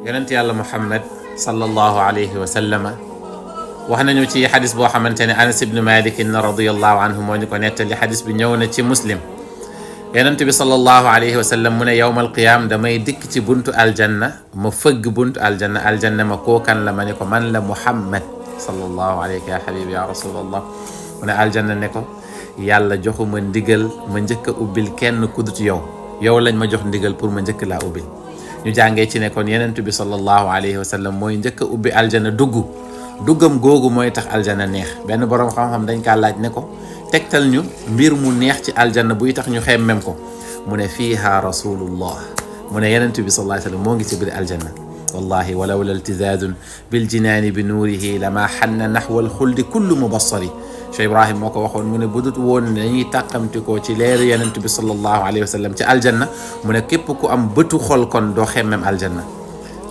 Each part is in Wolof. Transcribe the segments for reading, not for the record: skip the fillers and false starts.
yonent yàlla Muhammad sallallahu alayhi wa sallama wax nañu ci xadis boo xamante ne Anas ibnu Malik radiyallahu anhu moo ñu ko nettali xadis bi ñëw na ci Muslim yonent bi sallallahu alayhi wa sallam mu ne yawmal qiyaam damay dikk ci buntu aljanna ma fëgg buntu aljanna ma kookan la ma ne ko man la Muhammad sallallahu alayhi ya habibi ya rasulallah mu ne aljanna ne ko yàlla joxuma ndigal ma njëkk a ubbil kenn kudut yow lañ ma jox ndigal pour ma njëkk laa ubbil ñu jàngee ci ne kon yonent bi sallallahu alayhi wa sallam mooy njëkk a ubbi aljanna duggam googu mooy tax aljanna neex benn borom xam-xam dañ kaa laaj ne ko tegtal ñu mbir mu neex ci aljanna buy tax ñu xemmem ko mu ne fiiha rasulullah mu ne yonent bi sallallahu alayhi wa sallam moo ngi ci biir aljanna wallahi walaw la iltizazun bil jinaani bi nuurihi lama xanna naxwa alxuldi kullu mubassari Cheikh Ibrahim moo ko waxoon mu ne budut woon ne dañuy tàqamtikoo ci leeru yonent bi sallallahu alayhi wa sallam ci aljanna mu ne képp ku am bëtu xol kon doo xemmem aljanna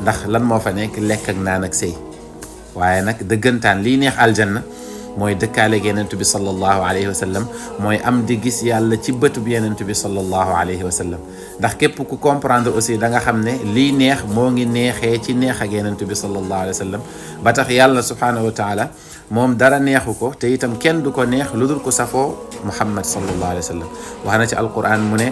ndax lan moo fa nekk lekk ak naan ak sëy waaye nag dëggantaan lii neex aljanna mooy dëkkaaleeg yonent bi sallallahu alayhi wa sallam mooy am di gis yàlla ci bëtu bi yonent bi sallallahu alayhi wa sallam ndax képp ku comprendre aussi da nga xam ne lii neex moo ngi neexee ci neex ak yonent bi sallallahu alayhi wa sallam ba tax yàlla subhanahu wa taala moom dara neexu ko te itam kenn du ko neex lu dul ko safoo Muhammad sallallahu alayhi wa sallam wax na ci alquran mu ne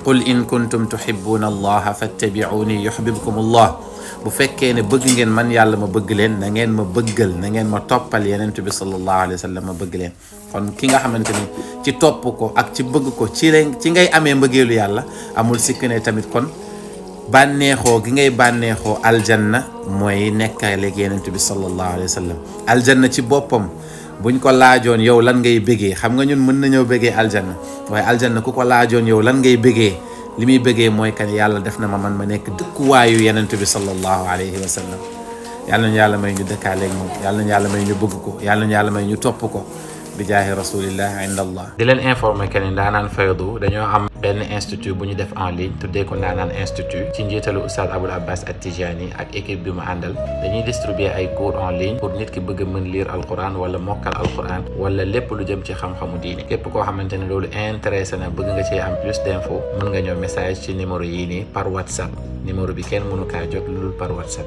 qul in kuntum tuhibbuna allaha fattabi'uni yuhbibkum allah bu fekkee ne bëgg ngeen man yàlla ma bëgg leen na ngeen ma bëggal na ngeen ma toppal yonent bi sallallahu alayhi wa sallam ma bëgg leen kon ki nga xamante ni ci topp ko ak ci bëgg ko ci ngay amee mbëggeelu yàlla amul sikk ne tamit kon bànneexoo gi ngay bànneexoo aljanna mooy nekkaleeg yonent bi sallallahu alayhi wa sallam aljanna ci boppam buñ ko laajoon yow lan ngay bëggee xam nga ñun mën nañoo bëggee aljanna waaye aljanna ku ko laajoon yow lan ngay bëggee li muy bëggee mooy kan yàlla def na ma man ma nekk dëkkuwaayu yonent bi sallallahu alayhi wa sallam yàlla nañu yàlla may ñu dëkkaaleeg moom yàlla nañu yàlla may ñu bëgg ko yàlla nañu yàlla may ñu topp ko bi jaahi rasulillah inda allah di leen informer que ni Ndaanaan Faydu dañoo am benn institut bu ñu def en ligne tuddee ko Ndaanaan institut ci njiitalu Oustaz Aboul Abbas At-Tijani ak équipe bi mu àndal dañuy distribuer ay cours en ligne pour nit ki bëgg a mën lire alquran wala mokkal alquran wala lépp lu jëm ci xam-xamu diine képp koo xamante ne loolu intéressé na bëgg nga cee am plus d'info mën nga ñëw message ci numéro yii nii par WhatsApp numéro bi kenn mënu kaa jot lu dul par WhatsApp